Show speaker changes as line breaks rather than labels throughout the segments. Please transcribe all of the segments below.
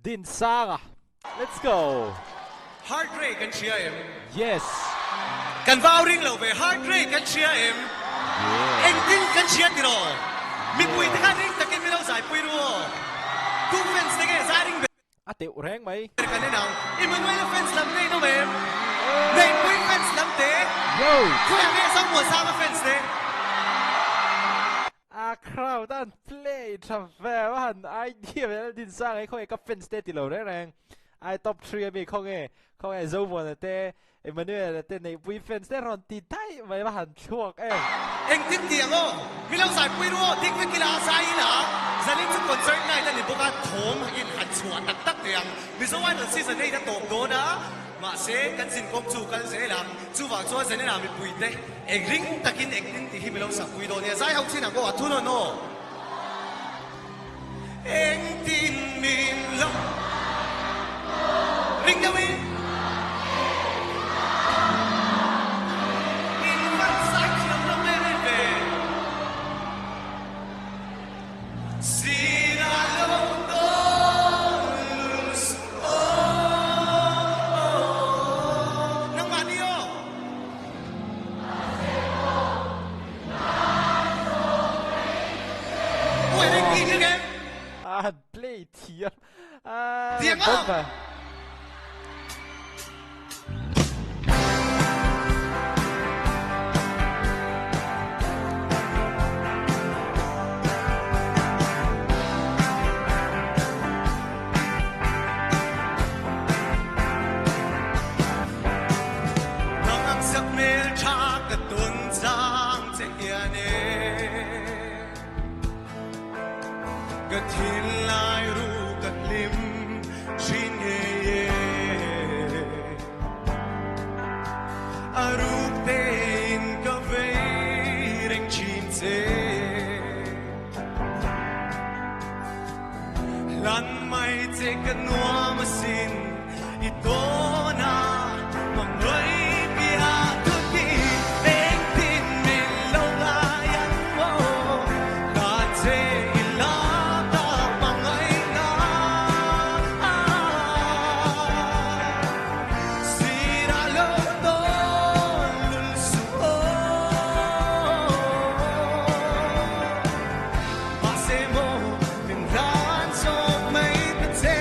Dinsanga. Let's go.
Heart rate kan hria em?
Yes.
Kan va au ring lo ve. Heart rate kan hria em?
Yeah.
Engtin kan hria tiraw? Mipui te khan ring takin min lo zaipui ru aw. Tu fans te nge zai ring ber
A teuh reng mai.
Kan en ang. Emmanuel-a fans lam ngei nawm em? Neihpui fans lam te?
Yo!
Khawiah nge Zomuansanga fans te?
A crowd an play tha ve a han idea ve din sang ai khawnge ka fans te ti lo reng reng ai top 3 ami khawnge khawnge Zomuana te Emmanuel te Neihpui fans te rawn ti daih mai va han thluak em.
Engtin ti ang aw? Mi lo zaipui ru aw, dik vek ila a zai ila zanin chu concert night a ni bawk a, thawm in han chhuah tak tak thei ang. Mizo Idol season eight a tawp dawn a, mahse kan zinkawng chu kal zel ang. Chuvang chuan zanin ah mipui te eng ring takin engtin tih hi mi lo sakpui dawn nia. Zai ho chin ang aw, a thunawn aw. Engtin min lo ring deuh in. In van zai thiam lo em em ve. Zira lo dawn lus aw. Nangmah ni aw.
A han play thiam a bawk a.
Hlan mai che ka nuam asin i tawn a mangngaih piah thuti engtin min lo ngai ang maw hlan che i la ta mangngaih na sirah lo tawn lul suh aw mahse maw min hlan zawk mai ta che.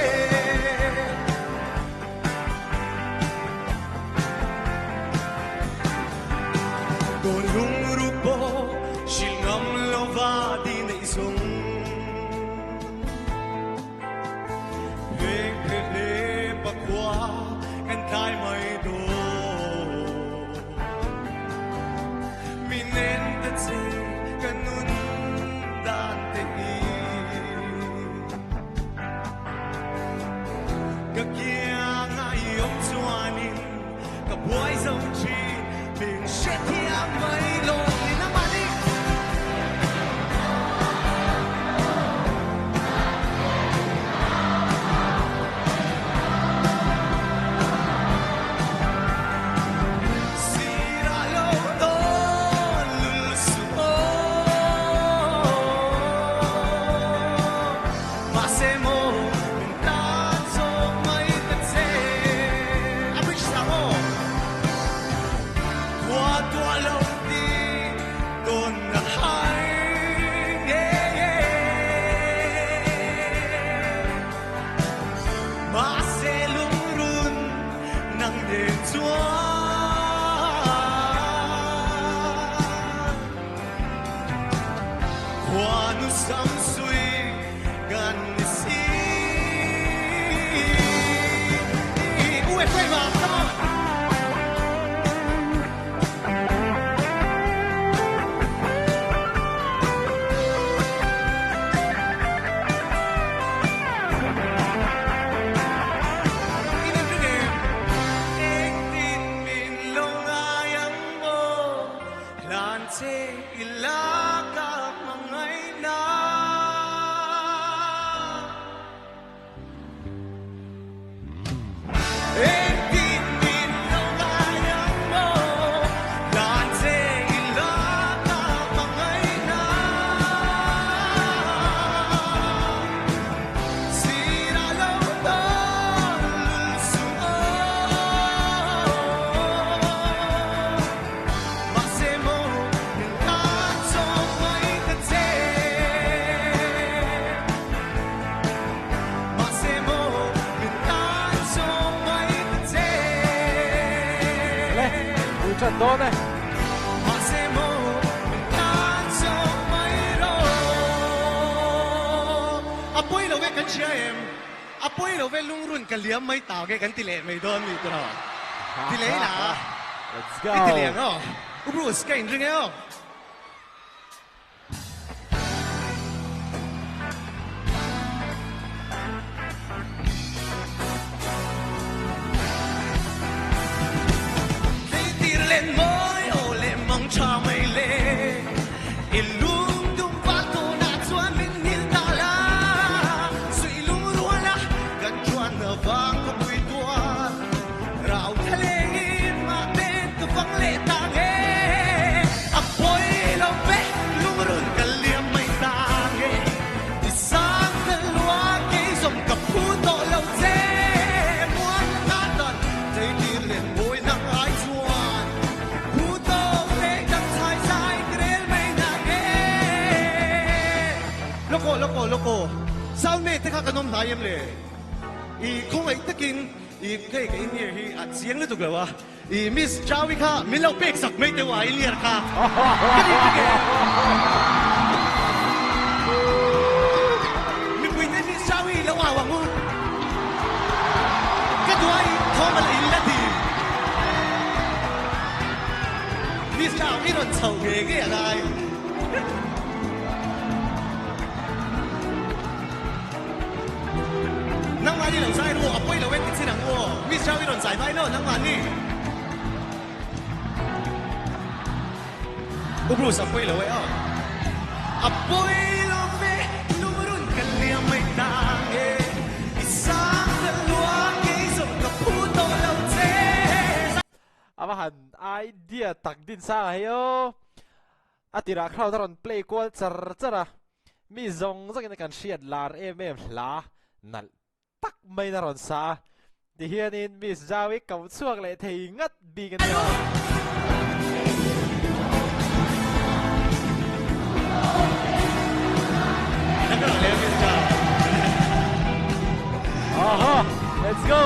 hran dawn e.
Mahse maw min tan zawk mai rawh. A pawi lo ve kan hria em? A pawi lo ve lungrun ka liam mai tak e kan ti leh mai dawn mi tawh. Ti leh ila.
Let's go.
I ti leh ang aw. U Bruce ka inring e aw. Theitir len mawi aw leh mang tha mai le, i lungdum val tawnah chuan min nghilh ta la, suih lungruala kan chuanna vang ka pui tuar, rau thla lengin mahten ka fang leh ta nge, a pawi lo ve lungrun ka liam mai ta nge, i sang ka lua kei zawng ka phu tawh lo che, muan ka dan theitir len mawi nang ai chuan phu tawk leh dang chhai zai ka rel mai na nge. Lawk aw, lawk aw, lawk aw, sound man te kha kan awm hnai em le? I khawngaih takin i hei ka in-ear hi a chiang lutuk lo a. I Miss Jaui kha min lo pek sak mai teuh a i liar kha ka ni dik e. Mipui te Miss Jaui lo au ang u. Ka duai thawm a la in la ti. Miss Jau i rawn chho nge nge a lai. Nangmahni lo zai ru, a pawi lo e ti chin ang u aw. Miss Zhao i rawn zai mai lo nangmahni. U Bruce a pawi lo e aw. A pawi lo ve lungrun ka liam mai ta nge. I sang ka lua kei zawng ka phu tawh lo che.
A va han idea tak din sang a hei aw. A tirah crowd a rawn play kual char char a, mi zawng zawngin a kan hriat lar em em hla nalh tak maiin a rawn sa a, tihianin Miss Zau-i ko chhuak leh thei ngat bik a nia. Aha, let's go!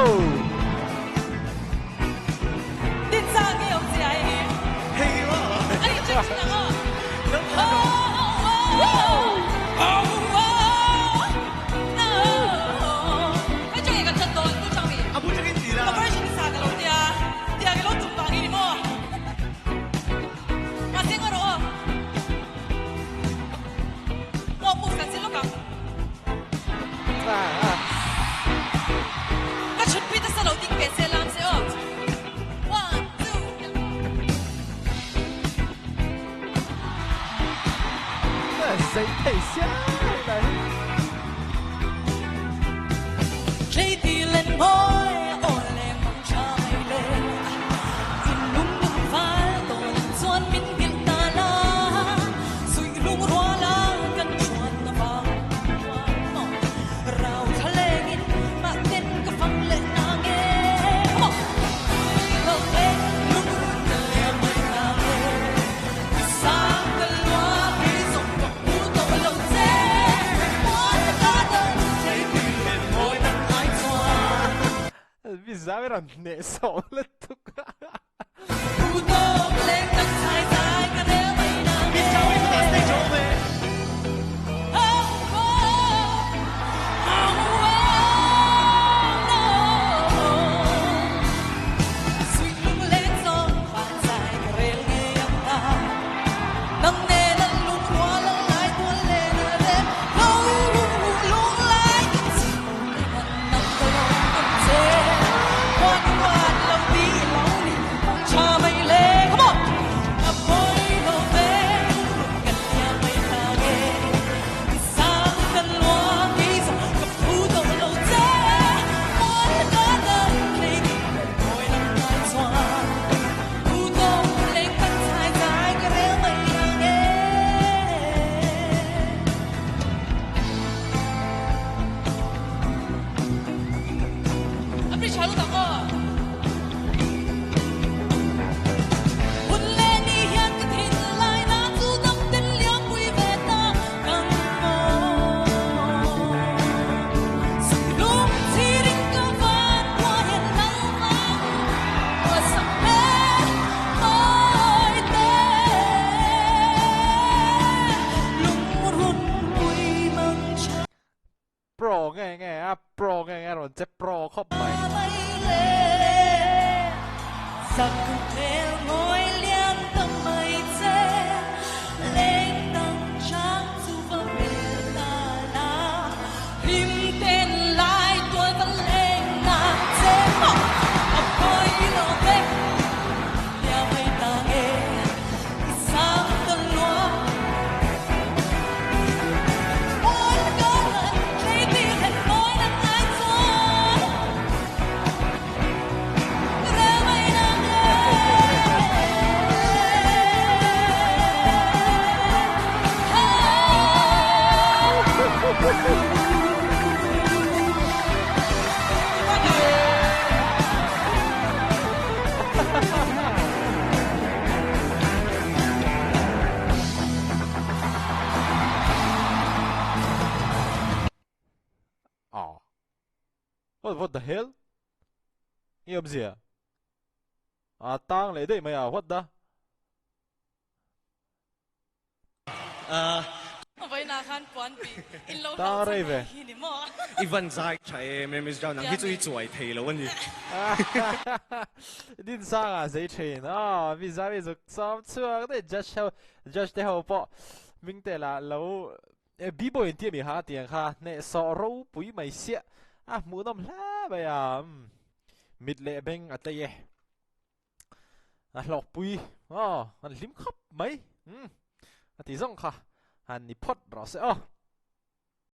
Sei thei siai mai. Mizo i rawn hneh sawh lutuk a. Pro nge nge rawn che pro khawp mai. Aww. What what the hell? Nge awmzia? A tang leh daih mai a, what the?
Vawiinah khan puan tih in lo
Tang
hlauh
rei
chhan
ve.
hi ni maw?
I van zai tha em em Miss Brown, nang hi chu i chuai thei lo a ni.
Din sangah zei thin a, mi zai mi zuk sawm chhuak daih judge ho judge te ho pawh hming te lah lo B-boy in tih a mi kha tiang kha hnehsawh ropui mai siah a hmuhnawm hle mai a, mit leh beng a tlei e. A hlawkpui aw an hlim khawp mai umm a ti zawng kha han ni phawt rawh se aw.